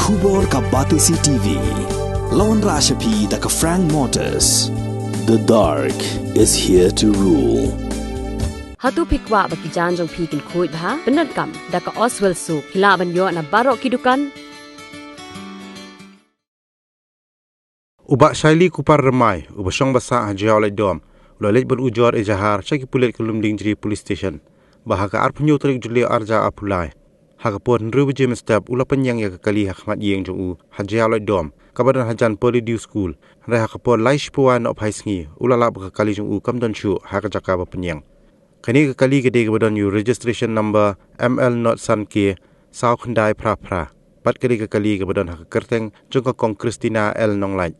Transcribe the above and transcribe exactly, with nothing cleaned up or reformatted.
Khubor ka Batesi T V. Lawan Rashapi da ka Frank Motors. The dark is here to rule. Hato phi kwah ba ki jaiñ jong phi kin khuid bha? Pyndonkam da ka Oswell Soap. Phi lah ban ïoh na baroh ki dukan. U Bah Shaili Kupar Remai, uba shong basa ha Jaïaw Laitdom, u la leit ban ujor ejahar sha ki pulit ka Lumdiengjri Police Station ba ha ka arphew hynñiew tarik Jylliew arhajar arphew lai, ha ka por hynriew baje mynstep u la pynïeng ïa ka kali ha khmat ïing jong u ha Jaïaw Laitdom, kaba don hajan Polydew School. Hynrei ha ka por lai shiphew wai nohphai sngi u la lap ba ka kali jong u kam don shuh ha ka jaka ba pynïeng. Kane ka kali ka dei kaba don ïa u registration number M L not san K saw khyndai phra phra, bad ka dei ka kali kaba don ha ka kyrteng jong ka Kong Christina L Nonglait.